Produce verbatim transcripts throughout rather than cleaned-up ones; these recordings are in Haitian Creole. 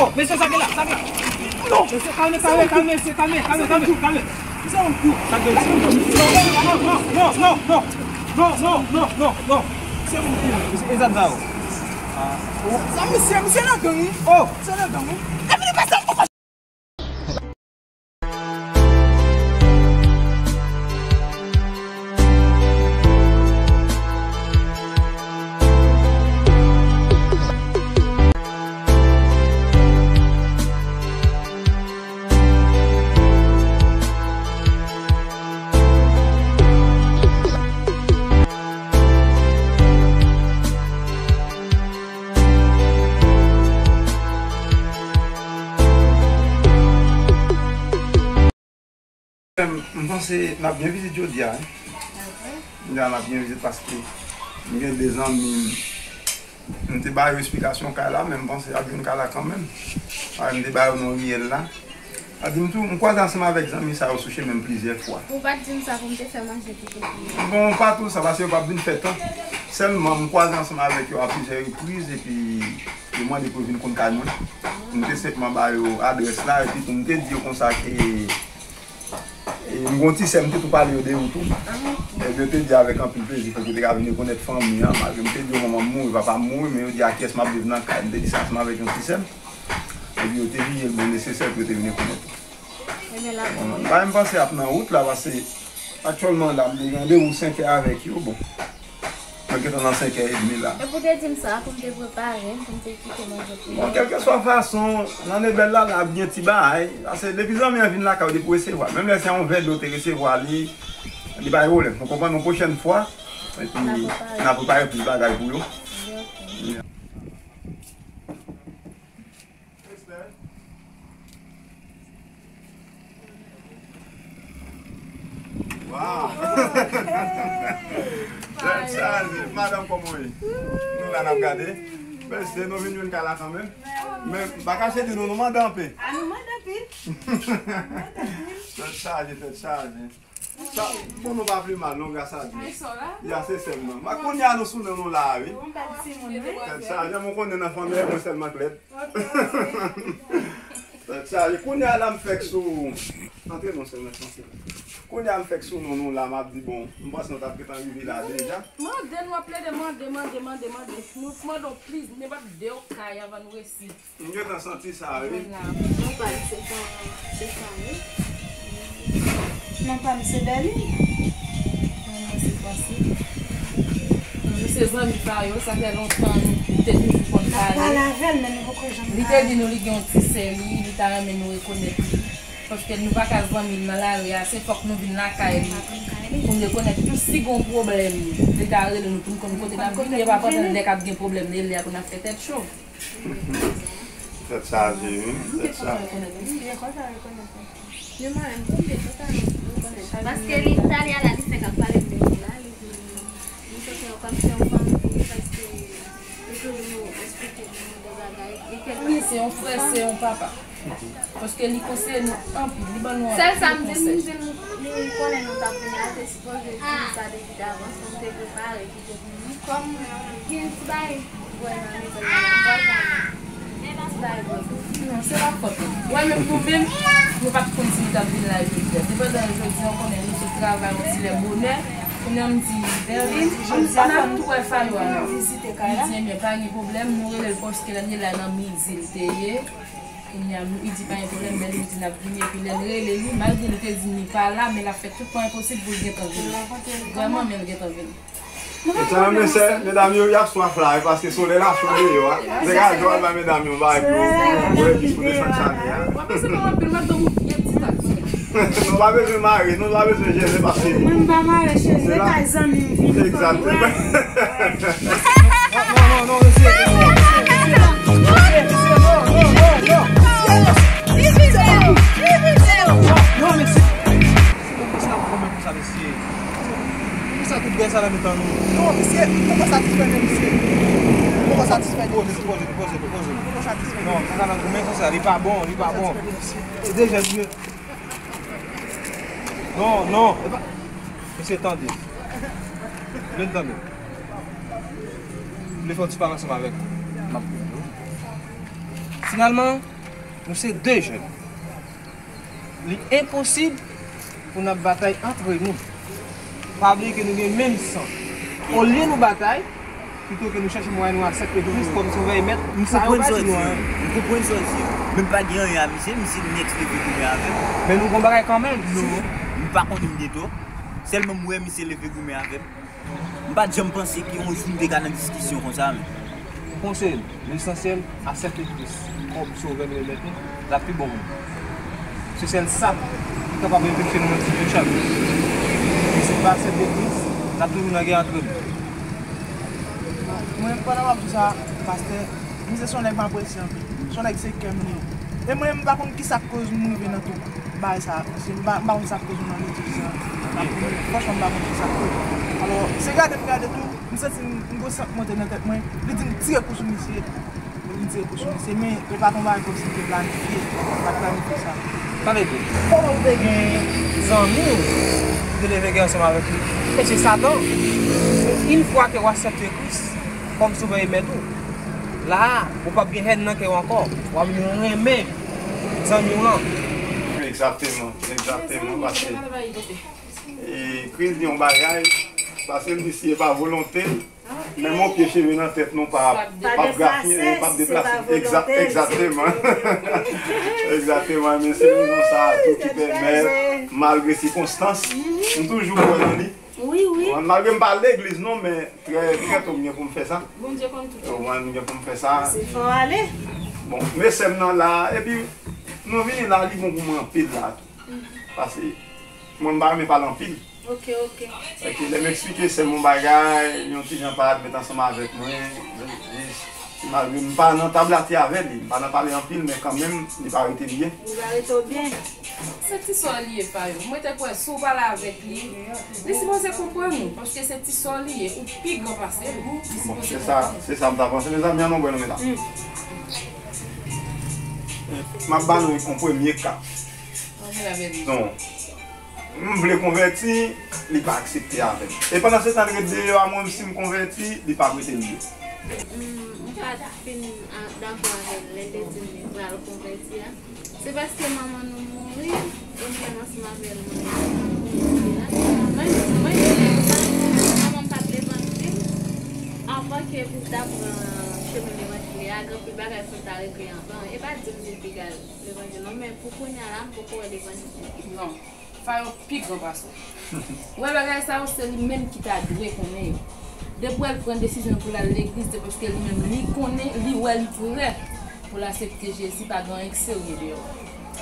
Oh, mesye, sa gen la, sa gen la. Non, mesye, kalme, kalme, kalme, mesye, kalme, kalme, kalme, kalme. Sa gen la. Non, non, non, non, non, non, non, non, non, non, non. Se bon, mesye, e zam sa yo. Ah, oh. Sa, mesye, mesye nan gang, wi. Oh, mesye nan gang, wi. Epi li pase ankò. M, m panse n ap gen vizit jodi a, wi. Jodi a n ap gen vizit paske m gen de zanmi m, m te ba yo esplikasyon kay la, men m panse y ap jwenn kay la kanmenm. Paske m te ba yo non riyèl la. Sa di m tou, m kwaze ansanm avèk zanmi sa yo sou chemen m plizyè fwa. Ou pa t di m sa pou m te fè manje pou tout moun. Bon, pa tou sa, paske yo p ap vin fè tan. Sèlman, m kwaze ansanm avèk yo a plizyè repriz, epi yo mande pou yo vin konn kay mwen. M te senpman ba yo adrès la, epi tou m te di yo konsa ke, e, m gon ti sè, m te tou pale yo de ou tou. Epi yo te di avèk anpil plezi, fòk yo te ka vin rekonèt fanmi an, malgre m te di yo manman m mouri, papa m mouri, men yo di a kiyès m ap viv nan kay. M te di sa ansanm avèk yon ti sè m. Epi yo te bliye l, bon, nesesè pou yo te vin rekonèt. Ebyen, l ap bon. Bagay m panse ap nan wout la, paske aktyèlman la, m te gen randevou senkè avèk yo, bon. Mwen gentan nan senkè edmi la. Epi w te di m sa, pou m te prepare m, pou m te kite manje pou yo. Bon, kèlkeswa fason, nan lane bèl la, la ap gen ti bagay. Paske depi zanmi an vin lakay ou, depi w resevwa l, menm lè se yon vè dlo w te resevwa li, li pa gen pwoblèm. Nou konprann, yon pwochèn fwa, epi n a prepare plis bagay pou yo. Ebyen, oke. Yeah. Respè. Waw! Tèt chaje, madanm, kòman w ye? Nou la n ap gade. Bèl se nou vin jwenn kay la kanmenm. Men, m pa kache di nou, nou mande anpil. A, nou mande anpil. Tèt chaje, tèt chaje. Sa, bon, nou pa pi mal, non, gras a Dye. Ay, sa la? Ya, se sèlman. Ma kounye a nou sou non nou la, wi. Bon, bèl timoun, wi. Tèt chaje, mwen konnen nan fanmi mwen sèlman k lèd. Tèt chaje, kounye a la m fèk sou. Antre non sèlman, antre. Kounye a m fèk sou non nou la, m ap di, bon, m panse nou t ap gentan rive la deja. Mande, nou ap plede mande, mande, mande, mande. Nou mande w plis, nenpòt de kay avan nou resi. M gentan santi sa, wi. Vwala. Non pa l, se pa, se pa, wi. Non pa m, se Berline. Non, mwen se Francine. Nou se zanmi pa yo, sa fè lontan nou te toujou konn pale. N ap pale avè l, men nou poko janm pale. Li te di nou li gen yon ti sè li, li ta renmen nou rekonèt li. Paske nou pa ka zanmi l nan lari a, se fòk nou vin lakay li. Pou n rekonèt tou si gon pwoblèm, li ta rele nou pou n konn kote n ap vini, e pa pandan lè k ap gen pwoblèm, li rele a pou n ap fè tèt cho. Tèt chaje, wi. Tèt chaje. Paske li, talè a la, li fèk ap pale m de ou la, li di, li soti yon kòm se yon fanmi pou li, paske li toujou eksplike nou de bagay. Li se yon frè, se yon papa. Paske li konseye nou anpil, li ban nou anpil konsèy. Sèl sa m di, m di, m konnen nou t ap vini a, te sipoze di m sa depi davans, pou m te prepare kite pou nou. Kòm gen ti bagay bwè nan mezon nan, m pral ba nou ti bagay bwè pou nou. Non, se pa fòt nou. Wè, menm nou menm, nou pa t konn si nou t ap vin la jodi a. Se pandan jodi a, w konnen nou sot travay yon ti lè bonè, kounye a m di, Berline, ann ap tou wè Fayou a non. Li di, ebyen, pa gen pwoblèm, nou rele l paske lè n te la nan mizi l te ye. Kounye a, nou, li di pa gen pwoblèm, men li di n ap vini, epi lè n rele li, malgre li te di li pa la, men l ap fè tout mwayen posib pou l gentan vini. Vrèman, men l gentan vini. E sa, mesye, medam yo, y ap swaf la, e paske solèy la cho deyò a. Se ka jò al bay medam yo, bay pou, pou, pou, pou desann chale a. W ap pase pa anpil, madanm ou byen ti tak. Nou pa bezwen mare, nou pa bezwen jene paske. Mwen m pa mare, cheri, se kay zanmi m vini. Egzakteman. Non, non, non, mesye. Mesye, mesye, non, non, non, non. Non, mesye. Se pa konsa n ap pran men konsa, mesye. Poukisa tout gè sa nan mitan nou? Non, mesye, m poko satisfè, men, mesye. M poko satisfè. Poze, poze, poze, poze. M poko satisfè. Non, sa nan goumen konsa, li pa bon, li pa bon. E deja, mesye. Non, non, e pa. Mesye, tande. Vle tande. Vle fè yon ti pale ansanm avèk ou. M ap koute w. Finalman, nou se de jèn. Li enposib pou n ap batay antre nou. Pa bliye ke nou gen menm san. Olye nou batay, pito ke nou chèche mwayen nou aksepte Kris kòm Sovè e Mèt, sa yo pa di nou anyen. M konprann sa w di. M konprann sa w di. Men m pa gen anyen a misye, misye next leve goumen avè m. Men nou gon bagay kanmenm. Non, m pa konnen m gen tò. Sèlman m wè misye leve goumen avè m. M pa t janm panse ke yon jou m te ka nan diskisyon konsa, men. Konseye l, lesansyèl, aksepte Kris kòm Sovè nou e Mèt nou, l ap pi bon pou nou. Se sèl sa ki kapab anpeche nou nan sitiyasyon sa. Men si n pa aksepte Kris, n ap toujou nan gè antre nou. Mwen, pandan w ap di sa, pastè, misye se yon nèg m apresye anpil. Se yon nèg se kè m li ye. E mwen, m pa konn kisa k koz m rive nan tout bagay sa a. Misye, m pa, m pa konn sa k koz m nan legliz sa. Franchman, m pa konn kisa k koz. Alò, se gade m gade tou, m santi m, m gon sant monte nan tèt mwen. Li di m tire kou sou misye. Li di m tire kou sou misye, men e pa t yon bagay kòmsi m te planifye. M pa t planifye sa. Tande byen. Kòman w te gen zanmi w ki te leve gè ansanm avèk li? E se Satan. Yon fwa ke w aksepte Kris kòm Sovè e Mèt ou, la a, ou p ap gen hèn nan kè w ankò. W ap vin renmen zanmi w lan. Egzakteman, egzakteman, paske, e, Kris di yon bagay, paske l di si e pa volonte l, menm yon pye cheve nan tèt nou pa, p ap gafye, e p ap deplase. Egza-, egzakteman. Egzakteman, men se rezon sa a tou ki pèmèt, malgre sikonstans, m toujou kwè nan li. Wi, wi. Malgre m pa legliz non, men trè, trè to m gen pou m fè sa. Bondye konn tout. Ou konprann, m gen pou m fè sa. Se fò ale. Bon, men sè m nan la, epi nou vini la, li bon pou mwen anpil la tou. Paske mwen m pa renmen pale anpil. Ok, ok. Epi lè m eksplike sè m yon bagay, yon ti jan pa admèt ansanm avèk mwen, jis, malgre m pa nan tab la te avè li, m pa nan pale anpil, men kanmenm, li pa rete byen. Li pa rete w byen. Se ti sè w li ye, Fayou. Mwen te kwè si w pale avèk li, li sipoze konprann ou, paske se ti sè w li ye, ou pi gran pase l. Li sipoze konprann ou. Bon, se sa, se sa m ta panse. Mezanmi, ann nou bwè nan men la. M ap ba nou yon premye ka. Ann nou avè li. Bon, m vle konvèti, li pa aksepte avè m. E pandan se tan l ret deyò a, mwen, si m konvèti, li pa prete m dlo. M, m pa t fin a, dakò avè l lè l te di m li pral konvèti a. Se paske manman nou mouri, e mwen menm ansanm avè l, mwen, mwen, mwen, manman m pa t levanjil. Anvan ke pou m ta pran chemen levanjil a, gen anpil bagay fò m ta regle anvan. E pa di m li piga levanjil non, men pou kounye a la, m poko wè levanjil. Non. Fayou pi gran pase w. Ou wè bagay sa yo, se li menm ki ta dwe konnen yo. Depi w wè l pran desizyon pou l al legliz, se paske li menm li konnen, li wè l prè pou l aksepte Jezi, pa gen anyen k serye deyò.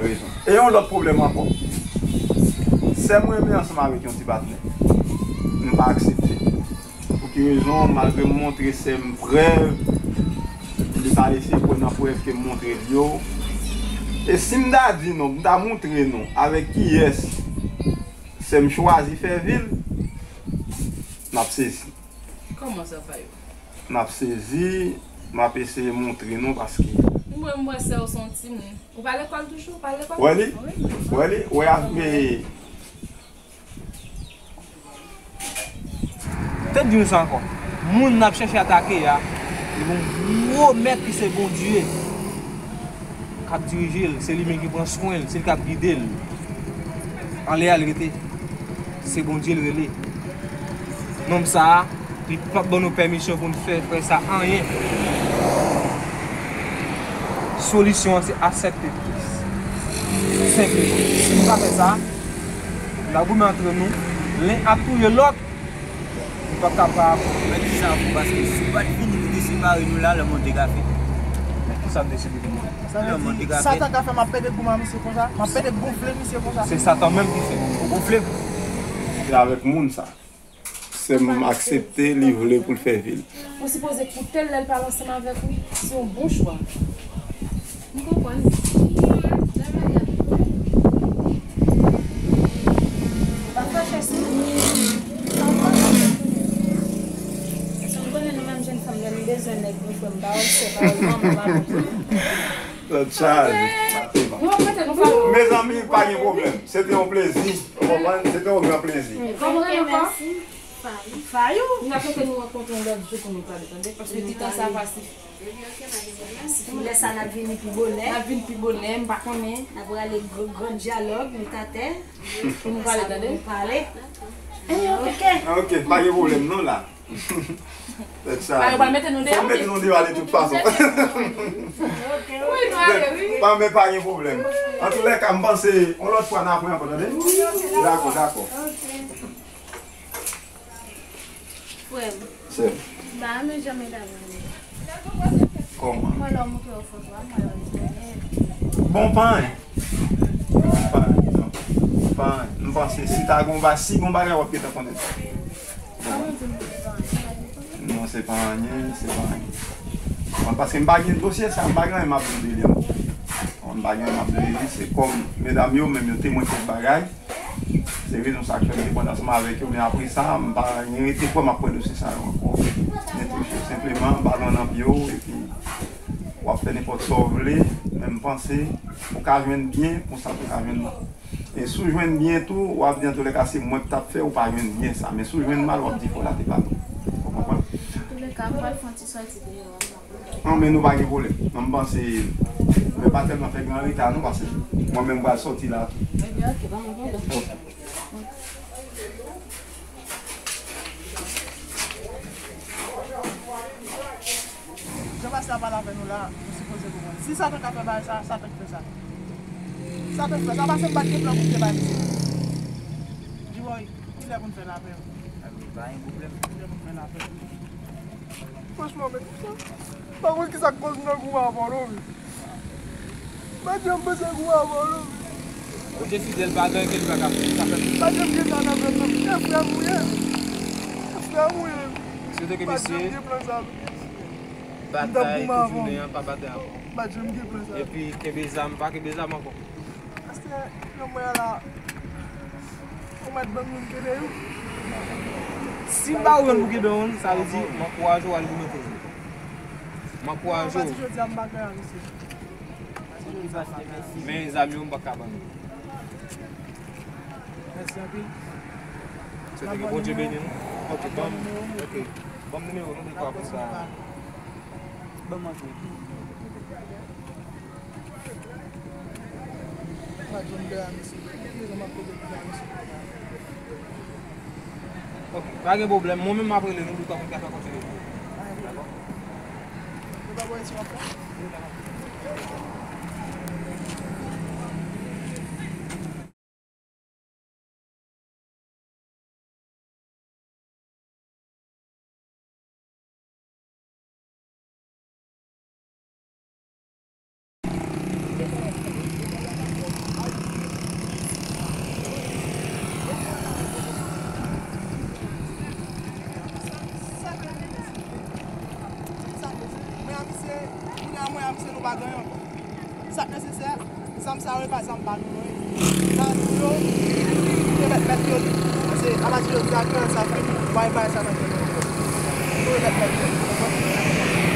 Rezon. E yon lòt pwoblèm ankò. Sè m renmen ansanm avèk yon ti patnè. M pa aksepte. Pou ki rezon, malgre m montre sè m prèv, li pa eseye kwè nan prèv ke m montre l yo. E si m ta di nou, m ta montre nou avèk kiyès sè m chwazi fè vi l, n ap sezi. Kòman sa, Fayou? N ap sezi, m ap eseye montre nou paske. M wè, m wè sè w se yon timoun. Ou pa lekòl toujou? Ou pa lekòl? Wè li? Wi. Wè li? Wè a, men Te di nou sa ankò. Moun n ap chèche atake a, li gon gwo mèt ki se Bondye k ap dirije l, se li menm ki pran swen l, se li k ap gide l. Anlè a l rete, se Bondye l rele. Nonm sa a, li p ap ban nou pèmisyon pou n fè frè sa anyen. Solisyon an se aksepte Kris. Senpleman. Si nou pa fè sa, n ap goumen antre nou, len ap touye lòt, nou p ap kapab. Mwen di sa pou paske si w pa t vini pou te separe nou la, lanmò te ka fèt. Men kisa m deside pou mwen? Sa vle di, Satan ka fè m ap pede goumen a misye konsa, m ap pede gonfle misye konsa. Se Satan menm ki fè m gonfle. Se avèk moun sa. Sè m aksepte, li vle pou l fè vi l. Ou sipoze koute l lè l pale ansanm avèk ou. Se yon bon chwa. M konprann. Travay la. Pa fache sou li. Paske m konnen nou menm jèn fanm, lè n bezwen nèg, nou frè m, pa wè sè, pa wè manman, pa wè. Lòt chaje. Mezanmi, pa gen pwoblèm. Se te yon plezi. Ou konprann? Se te yon gran plezi. Kòman w rele ankò? Fayou. Fayou. N ap mete nou rankontre yon lòt jou pou nou pale, tande? Paske ti tan sa pase. Lè sa n ap vini pi bonè. N ap vin pi bonè, m pa konnen. N ap rale gr-, gran dyalòg, met atè. Pou nou pale, tande? Pou nou pale. Eh, ok. Ah, ok, pa gen pwoblèm non la. Tèt chaje. Fò mete nou deyò de tout fason. Wi, nou ale, wi. Pa, men pa gen pwoblèm. Antoulèka, m panse, yon lòt fwa, n ap pran ankò, tande? Dakò, dakò. Frè m. Sè m. M pa renmen jan medam yo ye. Kòman? Mwen lè w montre yo foto a, mwen lè w di mwen. Bon, pa anyen. Pa anyen, non. Pa anyen. M panse si ta gon ba-, si gon bagay w ap gentan konnen. Kòman di m se pa anyen? Non, se pa anyen, se pa anyen. Bon, paske m pa gen dosye sa, m pa gen anyen m ap di de li ankò. Bon, m pa gen anyen m ap di de li, se kòm medam yo, menm yo temwen kèk bagay. Se rezon sa k fè m te pran ansanm avèk yo, men apre sa, m pa gen rete kwè m ap pran dosye sa yo ankò. Men toujou senpleman, balon nan pye w, epi w ap fè nenpòt sa w vle, men m panse ou ka jwenn byen, konsa tou ka jwenn mal. E si w jwenn byen tou, w ap di antoulèka se mwen k t ap fè, ou pa jwenn byen sa. Men si w jwenn mal, w ap di fò w lave balon. Ou konprann? Antoulèka, m pral fè yon ti sòti deyò. Non, men nou pa gen pwoblèm. Non, m panse, mwen pa tèlman fè gran reta non, paske mwen menm m pral sòti la tou. Ebyen, ok, pa gen pwoblèm. Ok. Jan pastè a pale avè nou la, nou sipoze konprann. Si Satan ka fè bagay sa, Satan k fè sa. Satan k fè sa, paske m pa t gen plan pou m te bay misye. Diwoy, kilè pou n fè lapè? Pa gen pwoblèm. Kilè pou n fè lapè? Franchman, men, m pa konn kisa k koz m nan gou avè w non, wi. M pa janm panse gou avè w non, wi. Bondye fidèl, pa gen anyen ke li pa ka fè, li ka fè tout. Pa janm gen sa nan tèt mwen. E frè m ou ye. E frè m ou ye. M swete ke misye batay tout jounen an, pa batay ankò. Pa janm gen plan sa. Epi kenbe zam, pa kenbe zam ankò. Pastè, nan mwen la, ou mèt ban m youn kenbe youn. Si m ba ou youn pou kenbe youn, sa vle di m ankouraje w al goumen toujou. M ankouraje w. Apati jodi a, m pa gen avè misye. Men zam yo, m pa ka ban nou. Mèsi anpil. Swete ke Bondye beni nou. Ok, ban m, ok. Ban m nimewo nou dekwa pou sa. Ban m antre. Ok, pa gen pwoblèm. Mwen menm m ap rele nou pou nou ka kontinye. Dakò? Mwen a misye, kounye a mwen a misye nou pa gen anyen ankò. Sa k nesesè, zam sa yo e pa zam pa nou non. Zam yo, yo mèt mèt yo li. Paske apati jodi a, kè sa fini, bay bay sa nan kè nou ankò. Yo mèt mèt yo li.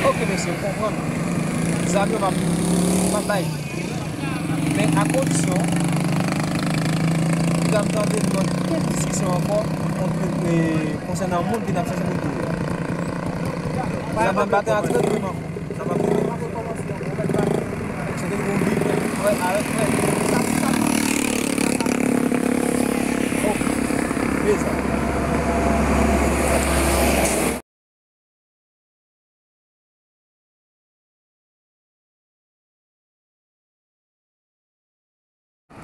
Ok, mesye, m konprann. Zam yo m ap, m ap bay. Men a kondisyon, m t ap tande nou nan kèk diskisyon ankò kont, e, konsènan moun ki t ap chache moun touye. Zam nan pa t antre nan men m ankò. Sa pa t antre. Se te gon bib, frè, avèk frè. Ok. Mezanmi.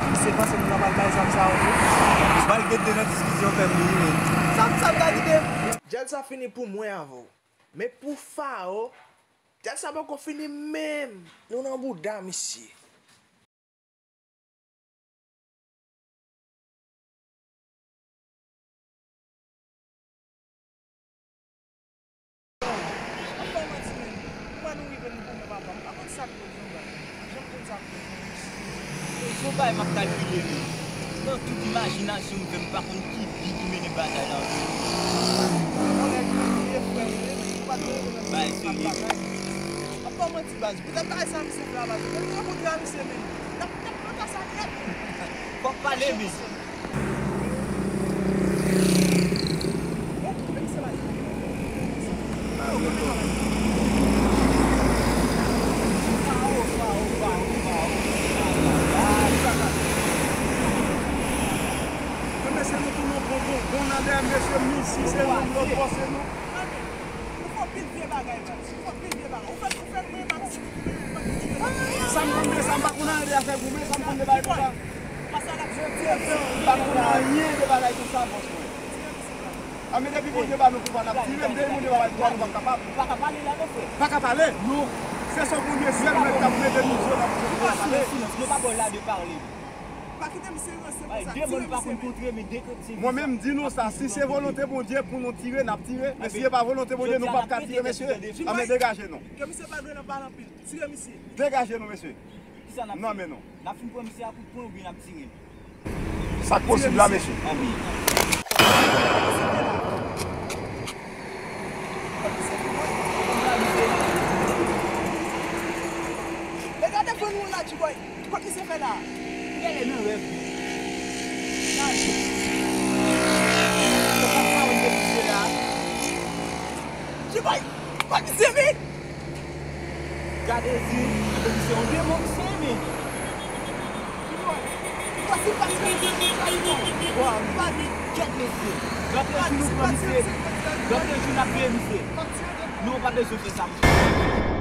Misye panse moun nan pral bay zam sa yo tou. Malgre te nan diskisyon fè m ri, men. Sa, sa m ta kite. Djèl sa fini pou mwen avè w. Men pou Fao, djèl sa poko fini menm. Nou nan bouda misye. Ap fè w manti menm. Ou wè nou rive nou goumen papa. M pa konn sa k koz yon bagay. Janm konn sa k koz yon bagay. Yon bagay m ap kalkile menm. Nan tout imajinasyon m fè, m pa konn ki bi ki mennen batay la. Yon nèg ki ye frè m, ou pa t konnen menm bagay serye. Ap fè w manti baz. Poutèt bagay sa misye fè a baz. Mwen te kontre a misye menm. N ap, n ap pran sa nèt. Fòk pale, men. Bon, Se nou, lòt bò, se nou. Ou fè anpil vye bagay, man. Ou fè anpil vye bagay. Ou fè, ou fè mwen, m ap, m ap tiye. Sa m konn de sa, m pa konn anyen de afè goumen, sa m konn de bagay konsa. M pa konn anyen de bagay konsa, bòs mwen. A, men depi Bondye ba nou pouvwa, n ap tire, men depi Bondye pa ba nou pouvwa, nou p ap kapab. Pa ka pale la, non, frè. Pa ka pale? Non. Se sou Bondye sèl mèt k ap mete nou zo nan Bondye pou nou pale. Silans, silans, nou pa bò la de pale. Pa kite misye ranse konsa. Tire misye, men. Mwen menm di nou sa, si se volonte Bondye pou nou tire, n ap tire. Men si se pa volonte Bondye, nou p ap ka tire, mesye. A, men degaje nou. Ke misye pa dwe nan pale anpil. Tire misye. Degaje nou, mesye. Kisa n ap fè? Non, men non. N ap fin pran misye a kout pwen oubyen n ap tire l? Sa k posib la, mesye? Anmè. Gade fann ou la, Djibòy. Kot misye fè la? Gade nan rèv. Gade. Yo pa pawòl de misye la. Djibòy, kot misye, men? Gade zi, gade misye, yon demon misye ye, men. Bon, m pa di kèt mesye. Lòt jou nou pran misye. Lòt jou n ap veye misye. Non, w pa bezwen fè sa, mesye.